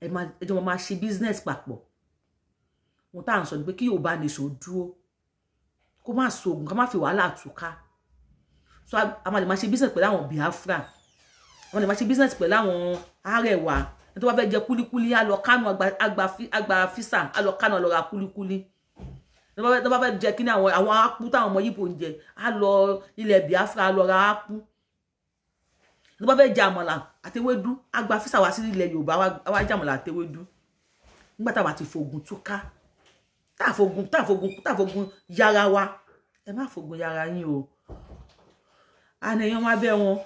ẹ máa ẹjọ́ máa ṣe business papọ̀. Ohun tá à ń sọ ni pé kí Yorùbá nation dúró, kó má sógun, ká má fi wàhálà túká. So a máa lè máa ṣe business pẹ̀lú àwọn Biafra, a máa lè máa ṣe business pẹ̀lú àwọn Arẹwà. Ẹni tó bá fẹ́ jẹ kúlíkúlí, á lọ Kánò, àgbà físà, á lọ Kánò, á lọ ra kúlíkúlí. Tó bá fẹ́ jẹ kí ní àwọn ápú táwọn ọmọ Yíbò ń jẹ, á lọ ilẹ̀ Biafra, á lọ ra ápú. Tó bá fẹ́ jẹ àmàlà àtewédú, á gba físà wá sí ilẹ̀ Yorùbá, wá jẹ àmàlà àtewédú. Nígbà táwa ti fogun túká, tá a fogun yára wa, ẹ má fogun yára yín o. Àná èèyàn má bẹ́ wọn,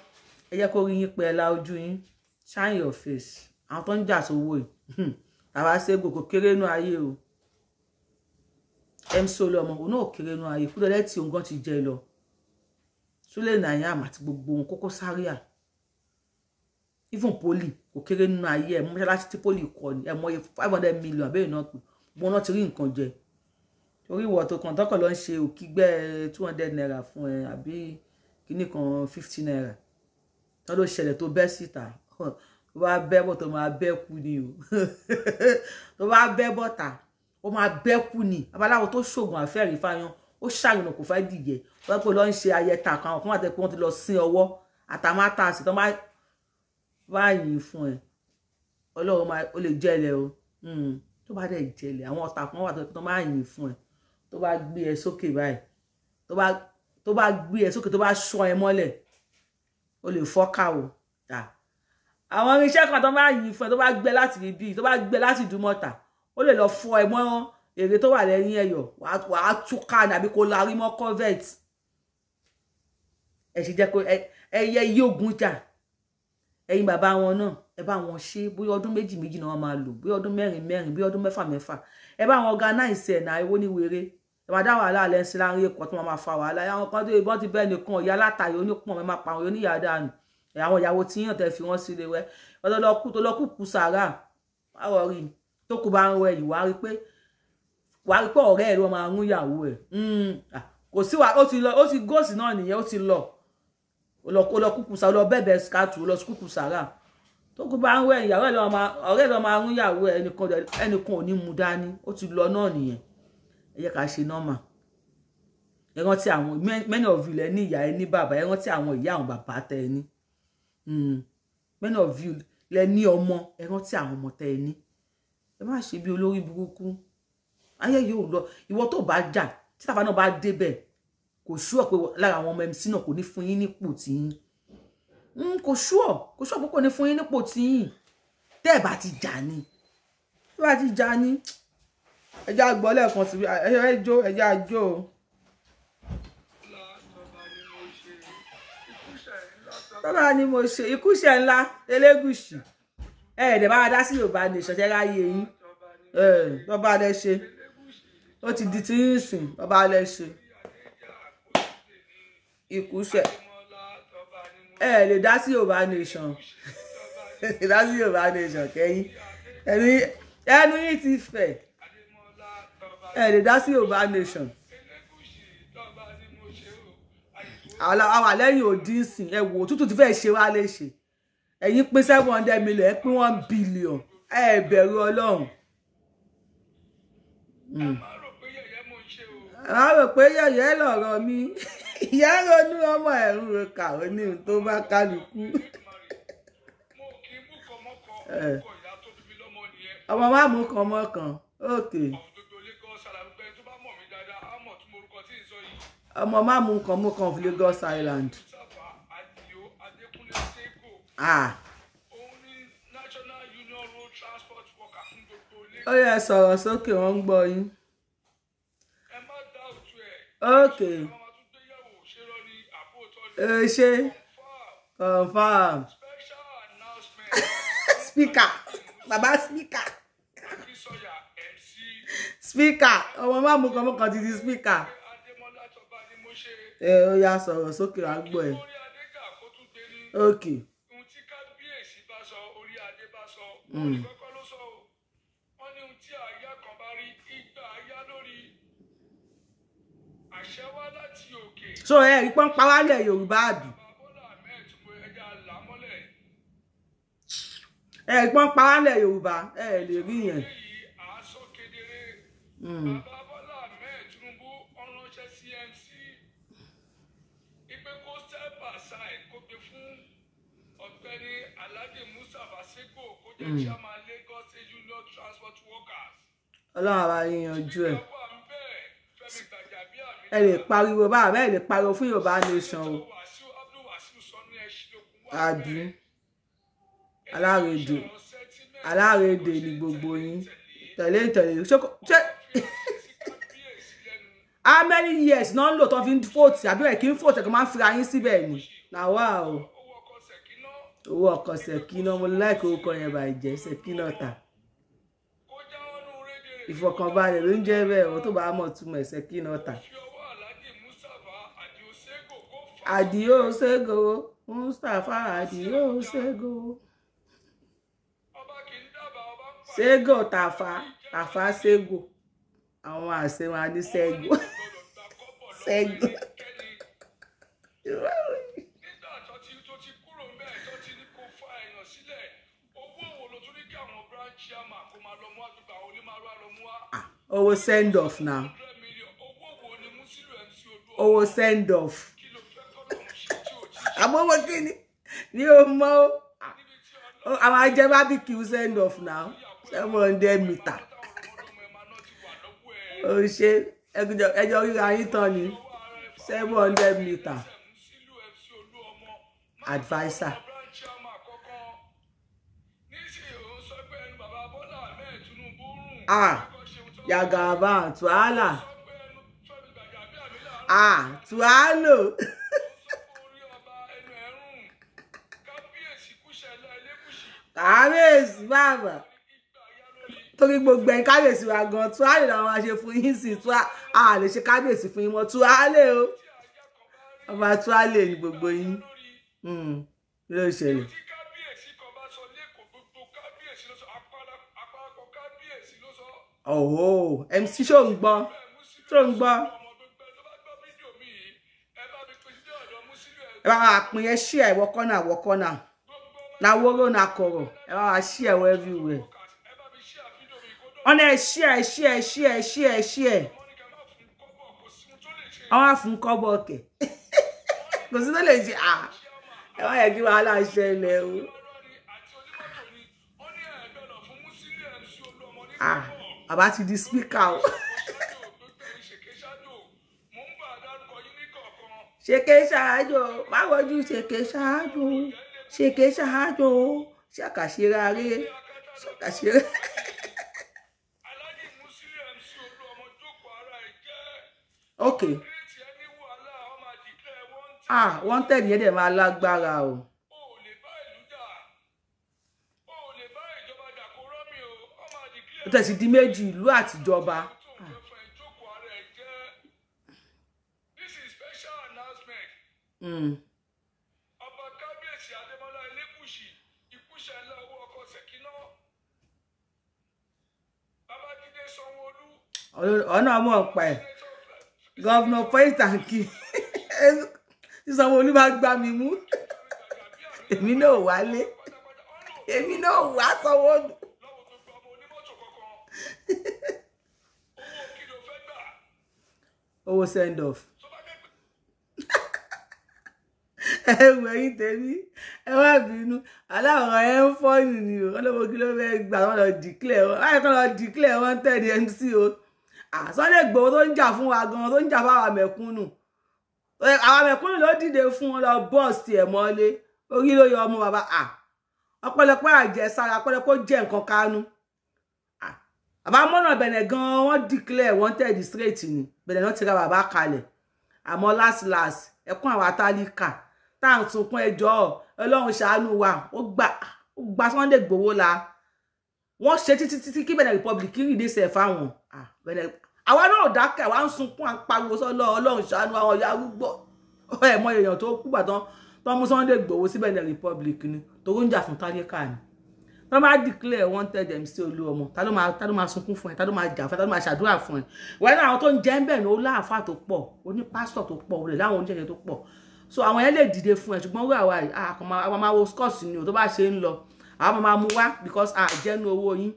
ẹ jẹ́ kó rí yín pẹ́ la ojú yín, shine your face. Àwọn tó ń jà sówó yìí, Tafa Sego kò kéré nú ayé o. MC Olúọmọ òun náà kéré nú ayé. Kúrò lẹ́tì òun gan ti jẹ lọ. Sule Nayam àti gbogbo ohun Koko Zaria, even Poly kò kéré nínú ayé ẹ. Mọ́ṣáláṣí tí Poly kọ́ ni ẹ mọ̀ iye 500 million àbẹ́yìn náà pé gbọ́n náà ti rí nǹkan jẹ. Torí ìwọ tó kàn tọkàn lọ ń ṣe òkígbẹ́ ₦200 fún ẹ, àbí kíní kan ₦50 tó ló ṣẹlẹ̀, tó bẹ́ síta, tó bá bẹ́ bọ̀, tó máa bẹ́ kú ni o. Tó bá bẹ́ bọ́ta, ó máa bẹ́ kú ni. Babaláwo tó ṣoògùn àfẹ́rí fáyán, ó ṣàrìnà kò fẹ́ dìyẹ. Wọ́n pè lọ ń ṣe ayẹta kan, àwọn kan wà tẹ́ pé wọ́n ti lọ sín ọwọ́ àtàmátàsí tó bá yìn fún ẹ. Ọlọ́run máa ó lè jẹ́lẹ̀ o. Tó bá dẹ̀ jẹ́lẹ̀, àwọn ọ̀tá kan wà tó máa yìn fún ẹ, tó bá gbé ẹ sókè báyìí, tó bá gbé ẹ sókè, tó bá ṣọ́ ẹ mọ́lẹ̀. Ó lè fọ́ká o. Àwọn irinṣẹ́ kan tó bá yìn fún ẹ, tó bá gbẹ láti ibi, tó bá gbẹ láti Ìdúmọ̀tà, ó lè lọ fọ́ ẹ mọ́ èrè tó wà lẹ́yìn ẹ̀yọ̀, wàá túká nàbí kó larí mọ́ covert. Ẹ ṣe jẹ́ kó ẹyẹ yógun jà. Ẹ̀yin bàbá wọn náà, ẹ bá wọn ṣe bóyá ọdún méjì méjì náà wọ́n máa lò, bóyá ọdún mẹ́rin mẹ́rin, bóyá ọdún mẹ́fà mẹ́fà. Ẹ bá wọn organize ẹ̀ náà, ewó ní wéré. Ẹ máa dá wàhálà alẹ́ sí láàrin Èkó tó máa fa wàhálà. Àwọn kan tó ìbọn ti bẹ́ẹ̀ nìkan, ìyá látàyè onípọ̀n mẹ́ máa pa àwọn oníyàá dànù. Àwọn ìyàwó tí yàn tẹ́ fi wọ́n sílé wẹ́. Ọ̀dọ́ lọ kú tó lọ kú kú sàrà. Báwo rí tó kú bá ń wẹ yìí, wàá rí pé ọ̀rẹ́ ẹ̀ ló máa ń yàwó ẹ̀. Kò sí wa, ó ti lọ, ó ti góòsì náà nìyẹn, ó ti lọ. Ó lọ kúkú sàrà, ó lọ bẹ̀bẹ̀ skátù, ó lọ kúkú sàrà. Tó kú bá ń wẹ ìyàwó ẹ̀ ló máa, ọ̀rẹ́ ẹ̀ ló máa ń yàwó ẹ̀, ẹnìkan ò ní mú dání, ó ti lọ náà nìyẹn. Ẹ jẹ́ ká ṣe nọ́mà. Ẹ rántí àwọn many of you lẹ ní ìyá, ẹ ní bàbá, ẹ rántí àwọn ìyá àwọn bàbá tẹ ẹ ní. Many of you lẹ ní ọmọ, ẹ rántí àwọn ọmọ tẹ ẹ ní. Ẹ má ṣe bí olórí burúkú. Ayé yóò lọ. Ìwọ tó bá jà, tí Tàfà náà bá débẹ̀, kò ṣúọ̀ pé lára àwọn ọmọ MC náà kò ní fún yín nípò tiyín. Kò ṣúọ̀, kò ṣúọ̀ pé kò ní fún yín nípò tiyín. Tẹ́ ẹ bá ti jà ni. Tẹ́ ẹ bá ti jà ni. Ẹ jẹ́ á gbọ́ lẹ́ẹ̀kan sí, ẹ jó, ẹ jẹ́ á jó. Tọ́ba ni mo ṣe ikúṣẹ̀ ńlá Elégùṣì. Ẹ ẹ̀dẹ̀ bá wa dá sí Yorùbá Nation ṣe ráyé yín. Tọ́ba lẹ ṣe. Ó ti di tí ń sìn, tọ́ba lẹ ṣe. Ikúṣẹ̀. Ẹ lè dá sí Yorùbá Nation. Lè dá sí Yorùbá Nation kẹ́yìn. Ẹnu yín ti fẹ̀. Ẹ lè dá sí Yorùbá Nation. Àwa lẹ́yìn òdì ìsìn, ẹ wò tútù ti fẹ́ ṣe wá léṣe. Ẹ̀yin pín 700 million, ẹ pín 1 billion. Ẹ bẹ̀rù Ọlọ́run. Ẹ má rò pé yẹ̀yẹ́ lọ̀rọ̀ mi. Ìyá ronú ọmọ ẹ̀rù kà ó ní ohun tó bá kálukú. Ọmọ má mú kan mọ́ kan. Okay. Ọmọ má mú kan mú kan of Lagos Island. Ó yẹ sọ̀rọ̀ sókè, wọ́n ń gbọ́ yín. Okay. Ẹ ṣe confirm. Speaker, bàbá speaker. Speaker, ọmọ má mú kan mú kan ti di speaker. Ẹ ó yá sọ̀rọ̀ sókè, wá gbọ́ ẹ. Okay. Ohun tí kábíyèsí bá sọ, orí adé bá sọ, òun kọ́kọ́ ló sọ o. Wọ́n ní ohun tí àyà kan bá rí, igba àyà lórí. Àṣẹ wá láti òkè. So ẹ rí pọ́n pawálẹ̀ Yorùbá àbí? Ẹ rí pọ́n pawálẹ̀ Yorùbá, ẹ lè rí yẹn. Bàbá Bọ́lá Ahmed Tinubu ránṣẹ́ sí MC ipe kó step aside, kó gbé fún Ọ̀gbẹ́ni Alhaji Mustapha Sego kó jẹ́ chairman Lagos State Union Transport Workers. Ọlọ́run àwa yanjú ẹ̀. Ẹ lè pariwo báà bẹ́ẹ̀ lè pariwo fún Yorùbá Nation o. Àbí alárédè, alárédè ni gbogbo yín. Tẹ̀lé tẹ̀lé. Ṣé how many years náà ń lò tó fi ń fòtì àbí ẹ̀ kí ń fòtì ẹ̀ kí máa ń fira yín síbẹ̀ ni? Nàwa o. Owó ọkọ̀ Ṣẹ̀kínà, mo láìkí orúkọ yẹn bàjẹ́, Ṣẹ̀kínà ta. Ìfọ̀kànbalẹ̀ ló ń jẹ́ bẹ́ẹ̀, wọ́n tó bá mọ̀ túmọ̀ Ṣẹ̀kínà ta. Àdìó Ṣẹ́go, Mustapha Àdìó Ṣẹ́go. Ṣẹ́go Tàfà, Tàfà Ṣẹ́go. Àwọn àṣẹ wọn á ní Ṣẹ́go. Ṣẹ́go. Nígbà tó ti kúrò ńbẹ̀, tó ti ní kó fa èèyàn sílẹ̀, owó wo ló tún ní kí àwọn branch chairman kó máa lọ mú àdúgbò àwọn onímọ̀rú àlọ́ mú wá? Owó send off now. Owó send off. Àmọ́ kí ni? Ní o mọ̀ o. Àwọn ajẹ́ barbecue send off now. 700 meter. Ó ṣe ẹjọ́ ríra yín tán ni 700 meter. adviser. Ah, Jagaban tuala, ah, tualo. Kábíyèsí bàbá, torí gbogbo ẹ̀yin kábíyèsí wa gan tuale làwọn máa ṣe fún yín sí, a lè ṣe kábíyèsí fún yín mọ́, tuale o, ọba tuale ni gbogbo yín. Ló ṣẹlẹ̀. Ọ̀hó MC ṣó ń gbọ́, ṣó ń gbọ́. Ẹ bá wa pín, ẹ ṣí ẹ wọ kọ́nà wọ kọ́nà na wóró na kọ̀rọ̀, ẹ bá wa ṣí ẹ wọ everywhere. Ọ̀nà ẹ ṣí ẹ ṣí ẹ ṣí ẹ ṣí ẹ ṣí ẹ. Àwọn àfún kọ́bọ̀ ọ̀kẹ́ kò sí tó lè ṣe à ẹ wá yẹ kí wàhálà ṣẹlẹ̀ o. Ah, bàbá ti di speaker o. Ṣèké ṣáájú, má wojú ṣèké ṣáájú, ṣèké ṣáájú, ṣàkàṣeré, ṣàkàṣeré. Okay. Ah, wanted yẹn dẹ̀ máa lágbára o. Ó tẹ̀sí di méjì ìlú àtijọba. Ọba Kábíyèsí Adémọ́lá Elégùṣì, Ikúṣẹ̀lá owó ọkọ Ṣèkínà. Babájídé Sanwó-Olú. Ọ̀nà ọmọ ọ̀pá ẹ̀. Gọ́vnà Point and Kill. Tí Sanwó-Olú bá gbá mi mú. Èmi náà wálé. Èmi náà wá Sanwó-Olú. Owó send off. Ẹ wò ẹ̀yin tèmi, ẹ wá bínú, aláwọ̀ ẹ ń fọ́ọ̀nù ni o, ọlọ́wọ́ kí ló fẹ́ gbà wọ́n lọ declare wọn, láyé kan lọ declare wanted MC o. Sunday Igboho tó ń jà fún wa gan, tó ń jà fún àwọn mẹ̀kúnnù, àwọn mẹ̀kúnnù ló dìde fún wọn lọ bọ́ọ̀sì ẹ̀ mọ́lé, orí ló yọ ọmọ bàbá. Ọpẹ́lọpẹ́ àjẹsára, ọpẹ́lọpẹ́ jẹ́ nǹkan kánú. Bàbá mọ́nà Bẹ̀nẹ̀ gan, wọ́n declare wanted straight ni, Bẹ̀nẹ̀ náà ti ra bàbá kalẹ̀. Àmọ́ last last, ẹkún àwọn atálíkà tá à ń sunkún, ẹjọ́ Ọlọ́run ṣàánú wa, ó gba Sunday Igboho la. Wọ́n ṣe títí títí kí Benin Republic rìlíìsì ẹ̀ fáwọn. Àwa náà dákẹ́, àwa ń sunkún, à ń pariwo sọ́lọ́ Ọlọ́run ṣàánú àwọn ọ̀yà arúgbó. Ẹ̀ mọ èèyàn tó kú gbàtàn tó mú Sunday Igboho sí Benin Republic ni, torí ń jà fún tálíkà ni. Wọ́n máa declare wanted MC Olúọmọ, ta ló máa sunkún fún ẹ, ta ló máa jà fún ẹ, ta ló máa ṣàdúrà fún ẹ? Wẹ́n náà àwọn tó ń jẹ́ ń bẹ̀ ní ó láàfáà tó pọ̀, ó ní pásítọ̀ tó pọ̀, ó lè láwọn oníṣẹ̀ṣe tó pọ̀, so àwọn yẹn lè dìde fún ẹ. Ṣùgbọ́n wúrà wa àwọn máa wo scores ni o, tó bá ṣe ń lọ àwọn máa mú wá, because àjẹnu owó yín,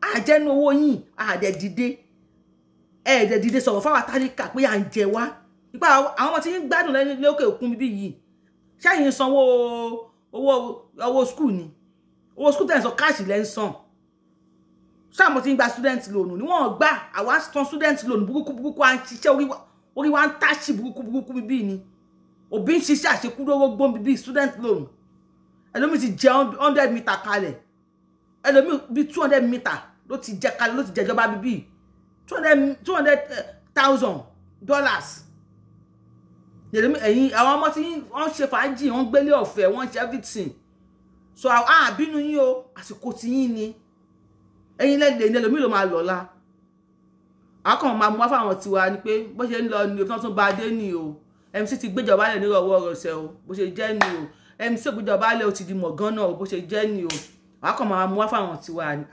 àjẹnu owó yín, àdẹ dìde, ẹ̀ẹ́dẹ̀ dìde sọ̀rọ̀ fáwọn tálíkà pé à ń jẹ wá. Ipa àwọn ọmọ tí ń gbádùn lẹ́yìn lókè òkun bíbí yìí, ṣáàyìn sanwó owó skul ni, owó skul tẹ̀ ń sọ káàṣì lẹ́ ń san. Ṣáàmù tí ń gba student loan ni wọ́n gbà, àwa san student loan burúkú burúkú, à ń ṣiṣẹ́ orí wa ń táṣì burúkú burúkú bíbí ni, òbí ń ṣiṣẹ́ àṣekúdórógbó bíbí student loan. Ẹlòmíì ti jẹ 100 meter kalẹ̀, ẹlòmíì bíi 200 meter ló ti jẹ kalẹ̀, ló ti jẹjọba bíbí $200,000. Ẹ̀yin àwọn ọmọ tí wọ́n ṣe fàájì, wọ́n gbélé ọ̀fẹ́, wọ́n ṣe everything. So àbínú yín o, àsìkò tí yín ni, ẹ̀yin lẹ́lẹ̀ ní ẹlòmíì ló máa lọ́la. Àwọn kan máa mú wá fáwọn tiwa ni pé bó ṣe ń lọ ni o, tí wọ́n tún bá a dé ni o. MC ti gbéjọba lẹ̀ nírọ̀wọ́ rọ̀ṣẹ̀ o, bó ṣe jẹ́ ni o. MC gbéjọba lẹ̀ o ti di mọ̀gán náà o, bó ṣe jẹ́ ni o. Àwọn kan máa mú wá fáwọn tiwa ni.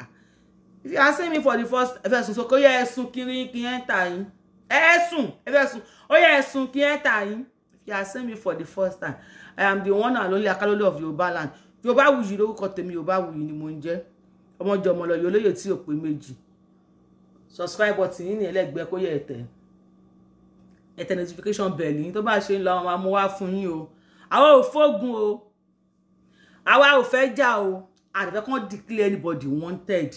If you are seeing me for the first, ẹ fẹ́ sùn sókè, ó yẹ ẹ sùn kiri kí ẹ ń tà yín. Ẹ sùn, ẹ fẹ́ sùn, ó yẹ ẹ sùn kí ẹ ń tà yín. If you are seeing me for the first time, I am the one and only Akalole of Yorùbá land. Yorùbáwùyí lórúkọ tèmi, Yorùbáwùyí ni mo ń jẹ́. Ọmọjọ ọmọ lọ yóò lóye tí ò pé méjì. Subscribe button yín ní ẹlẹ́gbẹ́ kó yẹ ẹ̀tẹ̀. Ẹ̀tẹ̀ notification bell yín, tó bá ṣe ń lọ àwọn máa mú wá fún yín o. Àwa ò fógun o. Àwa ò fẹ́ jà o. Àdàfẹ́ kàn declare anybody wanted.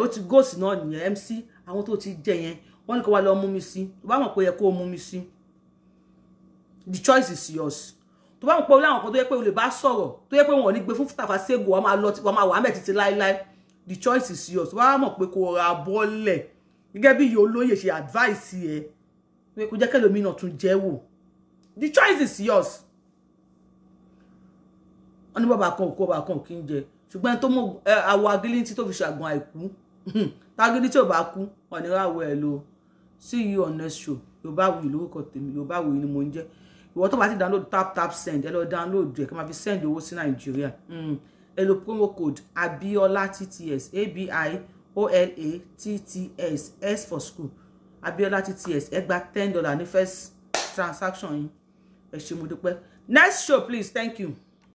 Ó ti gòsì náà nìyẹn MC, àwọn tó ti jẹ yẹn, wọ́n ní kó wá lọ mú mi sí. Tó bá mọ̀ pé ó yẹ kó mú mi sí. The choice is yours. Tó bá ń pọ̀ láwọn kan tó yẹ pé o lè bá sọ̀rọ̀, tó yẹ pé wọn ò ní gbé fún Tafa Sego, wọn máa lọ, wọn máa wà mẹ́ títí láéláé. The choice is yours. Wàá mọ̀ pé kò ra bọ́ọ̀lẹ̀ gẹ́gẹ́ bí iye olóyè ṣe advice ẹ pé kò jẹ́ kẹlòmínà tún jẹ́ wò. The choice is yours. Wọ́n ní bàbá kan òkú, ọba kan kì í jẹ, ṣùgbọ́n ẹni tó mú àwọ̀ agilintí tó fi ṣàgùn àìkú, tágídí tí ò bá kú, ọ̀nìràwọ̀ ẹ̀ lò. See you on next show. Yorùbáwùyí lórúkọ tèmi, Yorùbáwùyí ni mo ń jẹ́. Ìwọ tó bá ti download Tap Tap Send, ẹ lọ download ẹ kí n máa fi send owó sí Nàìjíríà. Ẹ lo promo code Abiola TTS, ABIOLA TTS, S for school, Abiola TTS. Ẹ gba $10 ní first transaction yín. Ẹ ṣé, mo dúpẹ́. Next show, please. Thank you.